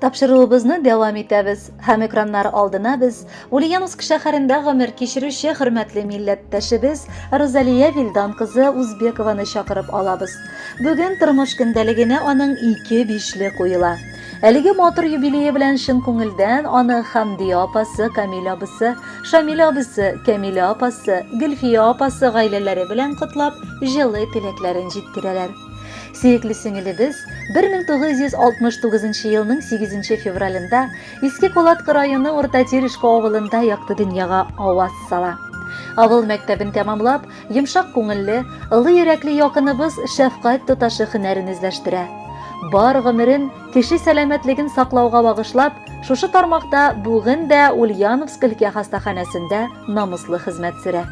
Тапшыруыбызны дәвам итәбез һәм экраннар алдына без Ульяновск шәһәрендә гомер кичерүче хөрмәтле милләттәшебез Розалия Вилдан кызы Узбекованы чакырып алабыз. Бүген тормыш көндәлегенә аның ике бишле куела. Әлеге матур юбилее белән чын күңелдән аны Хәмдия апасы, Камил абысы, Шамил абысы, Кәмилә апасы, Гөлфия апасы гаиләләре белән котлап, җылы теләкләрен җиткерәләр. Сөекле сеңелебез 1969 елның 8 февралендә Иске Кулаткы районы Урта Терешко авылында якты дөньяга аваз сала. Авыл мәктәбен тәмамлап, йомшак күңелле, олы йөрәкле якыныбыз шәфкать туташы һөнәрен үзләштерә. Бар гомерен кеше сәламәтлеген саклауга багышлап, шушы тармакта бүген дә Ульяновск өлкә хастаханәсендә намуслы хезмәт сөрә.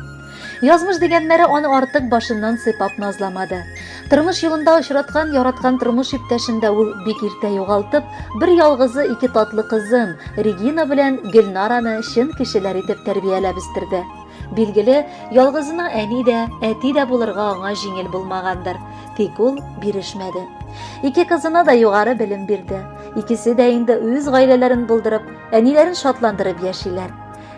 Язмыш дигәннәре аны артык башыннан сыйпап назламады. Тормыш юлында очраткан, яраткан тормыш иптәшен дә ул бик иртә югалтып, бер ялгызы ике татлы кызын, Регина белән Гөлнараны чын кешеләр итеп тәрбияләп үстерде. Билгеле, ялгызына әни дә, әти дә булырга аңа җиңел булмагандыр. Тик ул бирешмәде. Ике кызына да югары белем бирде. Икесе дә инде үз гаиләләрен булдырып, әниләрен шатландырып яшиләр.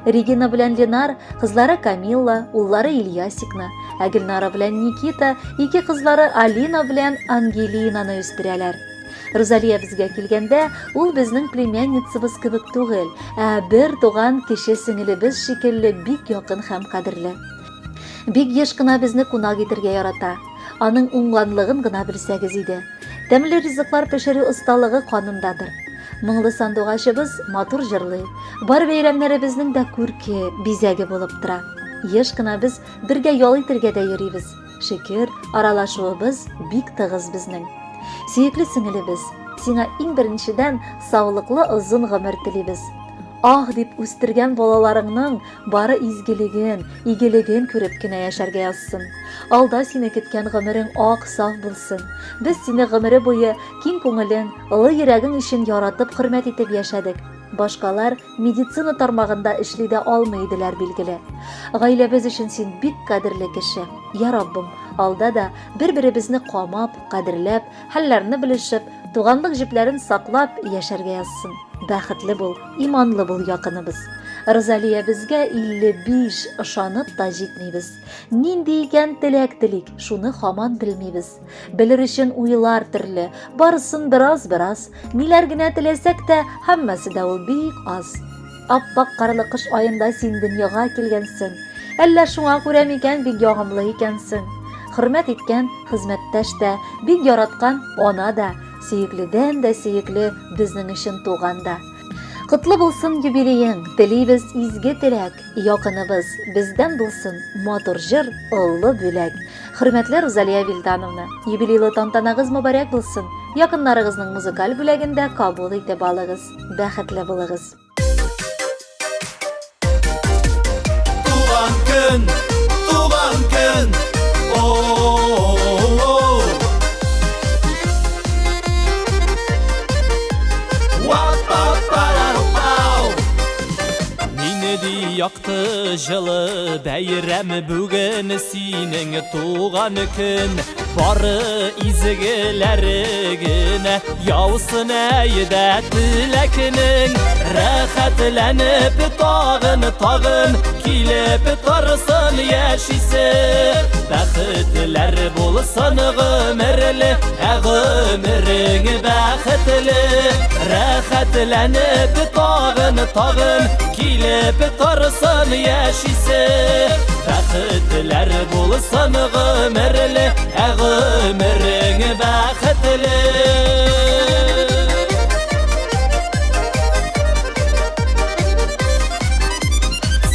Регина белән Ленар, кызлары Камилла, уллары Ильясикны, ә Гөлнара белән Никита ике кызлары Алина белән Ангелинаны үстерәләр. Рузалия безгә килгәндә, ул безнең племянницабыз кебек түгел, ә бер туган кече сеңелебез шикелле бик якын һәм кадерле. Бик еш кына безне кунак итергә ярата. Аның уңганлыгын гына белсәгез иде. Тәмле ризыклар пешерү осталыгы канындадыр. Моңлы сандугачыбыз матур җырлый. Бар бәйрәмнәребезнең дә күрке, бизәге булып тора. Еш кына без бергә ял итергә дә йөрибез. Шөкер, аралашуыбыз бик тыгыз безнең. Сөекле сеңелебез, сиңа иң беренчедән саулыклы озын гомер телибез. Ах дип үстергән балаларыңның бары изгелеген, игелеген күреп кенә яшәргә язсын. Алда сине көткән гомерең ак, саф булсын. Без сине гомере буе киң күңелең, олы йөрәгең өчен яратып, хөрмәт итеп яшәдек. Башкалар медицина тармагында эшли дә алмый иделәр, билгеле. Гаиләбез өчен син бик кадерле кеше. Я Раббым, алда да бер-беребезне камап, кадерләп, хәлләрне белешеп, туганлык җепләрен саклап яшәргә язсын. Бәхетле бул, иманлы бул, якыныбыз. Розалия безгә 55, ышанып та җитмибез. Нинди икән теләк телик, шуны хаман белмибез. Белер өчен уйлар төрле, барысын бераз-бераз. Ниләр генә теләсәк тә, һәммәсе дә ул бик аз. Ап-ак карлы кыш аенда син дөньяга килгәнсең. Әллә шуңа күрә микән бик ягымлы икәнсең. Хөрмәт иткән хезмәттәш тә, бик яраткан ана да, сөекледән дә сөекле безнең өчен туган да. Котлы булсын юбилеең, телибез изге теләк, якыныбыз, бездән булсын матур җыр, олы бүләк. Хөрмәтле Рузалия Вилдановна, юбилейлы тантанагыз мөбарәк булсын. Якыннарыгызның музыкаль бүләген дә кабул итеп алыгыз. Бәхетле булыгыз. Туган көн, туган көн, о-о-о. Нинди якты җылы бәйрәм бүген синең туган көн. Бары изгеләре генә яусын әйдә теләкнең. Рәхәтләнеп тагын тагын килеп торсын яшисе. Бәхетләр булсын гомерле, ә гомерең бәхетле. Рәхәтләнеп тагын тагын килеп торсын яшисе. Бәхетләр булсын гомерле, ә гомерең бәхетле.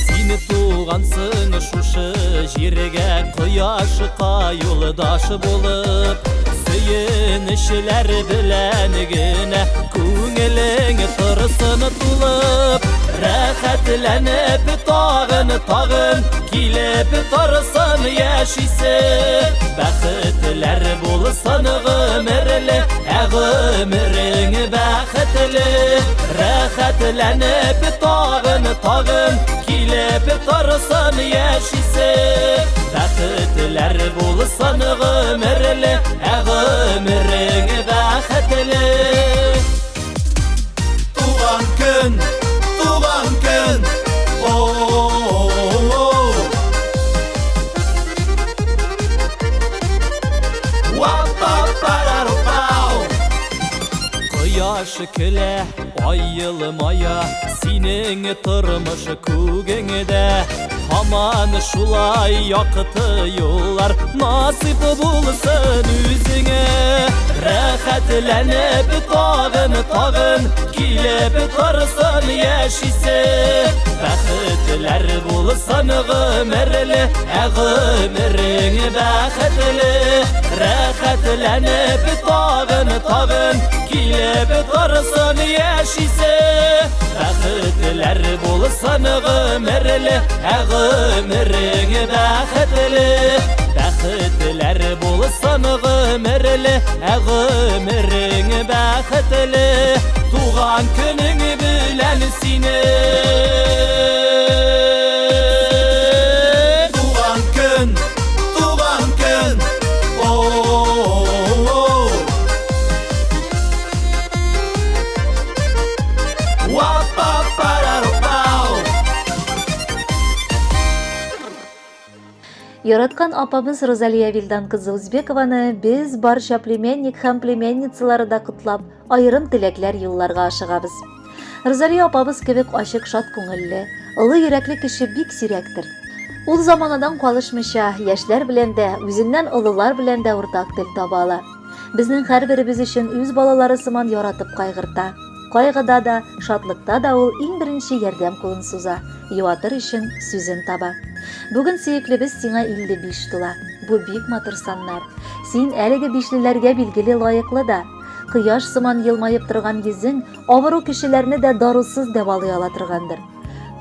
Син тугансың шушы җиргә кояшка юлдаш булып, сөенечләр белән генә күңелең торсын тулып, рәхәтләнеп тагын тагын килеп торсын яшисе. Бәхетләр булсын гомерле, ә гомерең бәхетле. Рәхәтләнеп тагын тагын килеп торсын яшисе. Бәхетләр булсын гомерле, ә гомерең бәхетле. Кояш көлә, ай елмая, синең тормыш күгеңдә. Һаман шулай якты юллар насыйп булсын үзеңә. Рәхәтләнеп тагын, тагын килеп торсын яшисе. Бәхетләр булсын гомерле, ә гомерең бәхетле. Рәхәтләнеп тагын, тагын килеп торсын яшисе. Бәхетләр булсын гомерле, ә гомерең бәхетле. Бәхетләр булсын гомерле, ә гомерең бәхетле. Туган көнең белән сине. Туган көн, туган көн. О-о-о. Уа-па-па-ра-ра-пау. Яраткан апабыз Розалия Вилдан кызы Узбекованы без барча племянник һәм племянницалары да котлап, аерым теләкләр юлларга ашыгабыз. Розалия апабыз кебек ачык шат күңелле, олы йөрәкле кеше бик сирәктер. Ул заманадан калышмыйча, яшьләр белән дә, үзеннән олылар белән дә уртак тел таба ала. Безнең һәрберебез өчен үз балалары сыман яратып кайгырта. Кайгыда да, шатлыкта да ул иң беренче ярдәм кулын суза, юатыр өчен сүзен таба. Бүген сөеклебез сиңа 55 тула. Бу бик матур саннар. Син әлеге бишлеләргә билгеле лаеклы да. Кояш сыман елмаеп торган йөзең авыру кешеләрне дә дарусыз дәвалый ала торгандыр.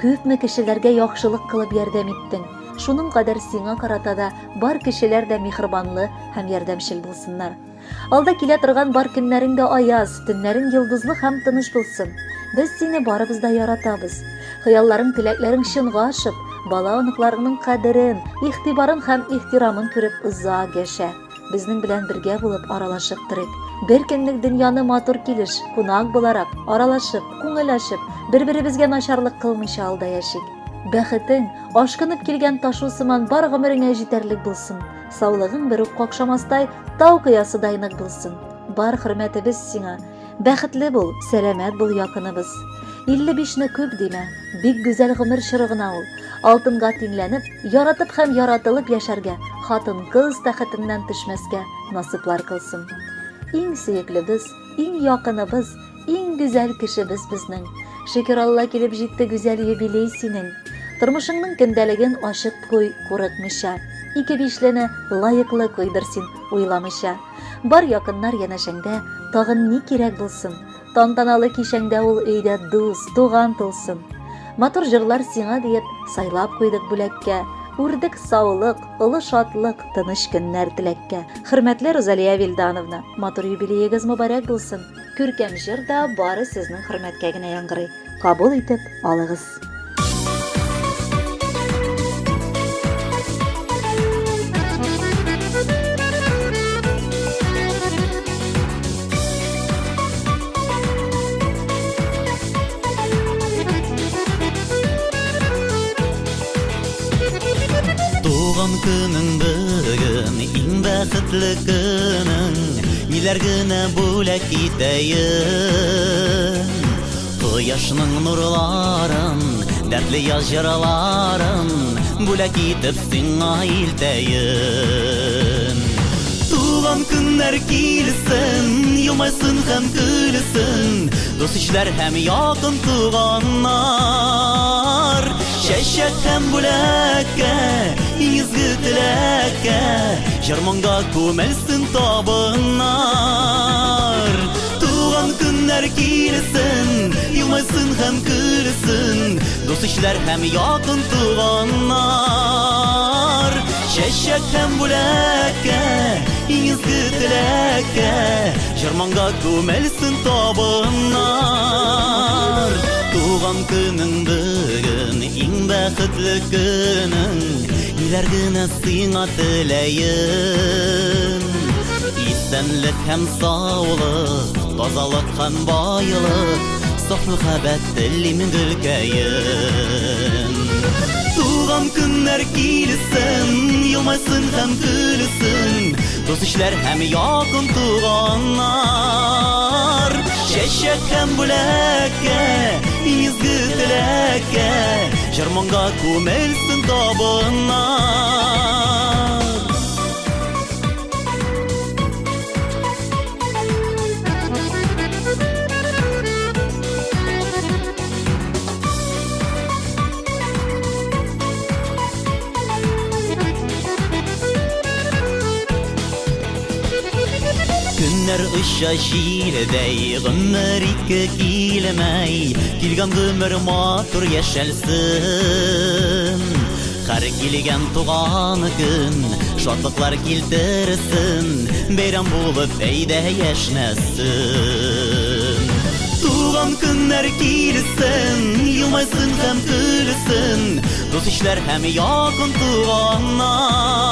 Күпме кешеләргә яхшылык кылып ярдәм иттең. Шуның кадәр сиңа карата да бар кешеләр дә миһербанлы һәм ярдәмчел булсыннар. Алда килә торган бар көннәрең дә аяз, төннәрең йолдызлы һәм тыныч булсын. Без сине барыбыз да яратабыз. Хыялларың, теләкләрең чынга ашып, бала-оныкларыңның кадерен, игътибарын һәм ихтирамын күреп озак яшә. Безнең белән бергә булып аралашып торыйк. Бер көнлек дөньяны матур килеш, кунак буларак, аралашып, күңел ачып, бер-беребезгә начарлык кылмыйча алда яшик. Бәхетең, ашкынып килгән ташу сыман бар гомереңә җитәрлек булсын. Саулыгың бер үк какшамастай, тау кыясыдай нык булсын. Бар хөрмәтебез сиңа. Бәхетле бул, сәламәт бул, якыныбыз. 55-не күп димә, бик гүзәл гомер чоры гына ул. Алтынга тиңләнеп, яратып һәм яратылып яшәргә, хатын-кыз тәхетеннән төшмәскә насыйплар кылсын. Иң сөеклебез, иң якыныбыз, Иң гүзәл кешебез безнең. Шөкер Алла килеп җитте гүзәл юбилей синең. Тормышыңның көндәлеген ачык куй, курыкмыйча. Ике бишлене лаеклы куйдыр син, уйламыйча. Бар якыннар янәшәңдә, тагын ни кирәк булсын? Тантаналы кичәңдә ул өйдә дус, туган тулсын. Матур җырлар сиңа диеп, сайлап куйдык бүләккә. Үрдек саулык, олы шатлык, тыныч көннәр теләккә. Хөрмәтле Рузалия Вилдановна, матур юбилеегыз мөбарәк булсын! Күркәм җыр да бары сезнең хөрмәткә генә яңгырый. Кабул итеп алыгыз. Туган көнең бүген, иң бәхетле көнең, Ниләр генә бүләк итәен. Кояшның нурларын, дәртле яз җырларын Бүләк итеп сиңа илтәен. Туган көннәр килсен, елмайсын һәм көлсен, Дус-ишләр һәм якын туганнар. Чәчәк һәм бүләккә, иң изге теләккә, Җыр-моңга күмелсен табыннар. Туган көннәр килсен, елмайсын һәм көлсен, Дус-ишләр һәм якын туганнар. Чәчәк һәм бүләккә, иң изге теләккә, Җыр-моңга күмелсен табыннар. Туган көнең бүген, иң бәхетле көнең, Ниләр генә сиңа теләем. Исәнлек һәм саулык, тазалык һәм байлык, Саф мәхәббәт телим, гөлкәем. Туган көннәр килсен, елмайсын һәм көлсен, Дус-ишләр һәм якын туганнар. Чәчәк һәм бүләккә, изге теләккә, җыр-моңга күмелсен табыннар. Көннәр оча җилдәй, гомер ике килмәй, килгән гомер матур яшәлсен. Һәр килгән туган көн шатлыклар килтерсен, бәйрәм булып әйдә яшьнәсен. Туган көннәр килсен, елмайсын һәм көлсен, дус-ишләр һәм якын туганнар.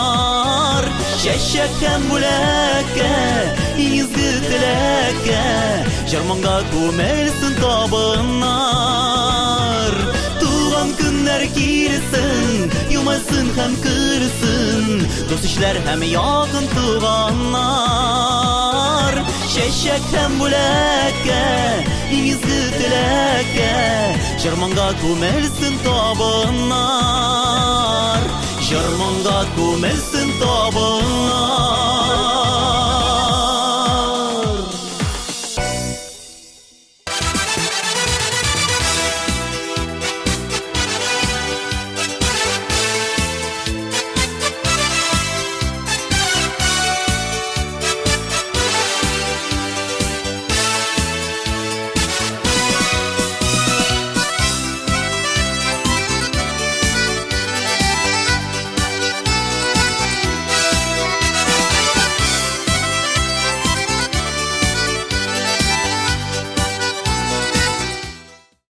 Чәчәк һәм бүләккә, изге теләккә, җыр-моңга күмелсен табыннар. Туган көннәр килсен, елмайсын һәм көлсен, дус-ишләр һәм якын туганнар. Чәчәк һәм бүләккә, изге теләккә, җыр-моңга күмелсен табыннар. Җыр-моңга күмелсен табыннар.